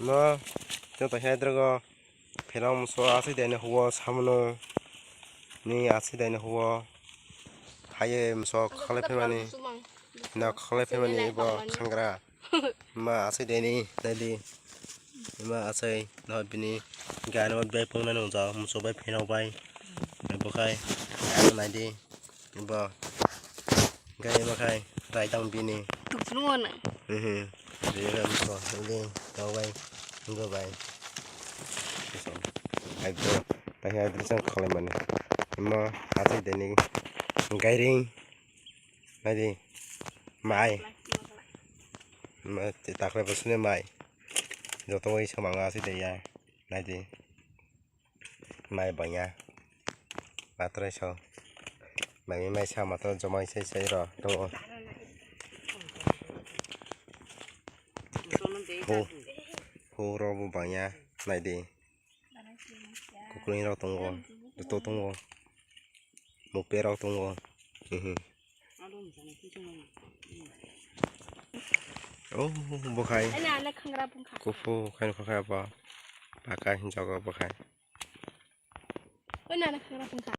No joto pherang so asai dene huo samno ni asai dene huo haye so khalai phemani na khalai phemani bo khangra ma asai dene dali ma asai no bini gano bai pongna no ja muso bai phenao bai bokai naidi bo gai makai raidang bini tuknuona re muso ni tawai ngo bai aibro tahi aidrisang khalamani ma asai dene gairing naidi mai ma taklai bosune mai jotoi samanga asai deya naidi mai banya matrai so mai mai sa matro jomai sei sei ro tongo ho ho ro bo banya naidi kukulni rok tongo joto tongo mukpe rok tongo oh bokai kufu kain kokai ba baka hinjago bokai.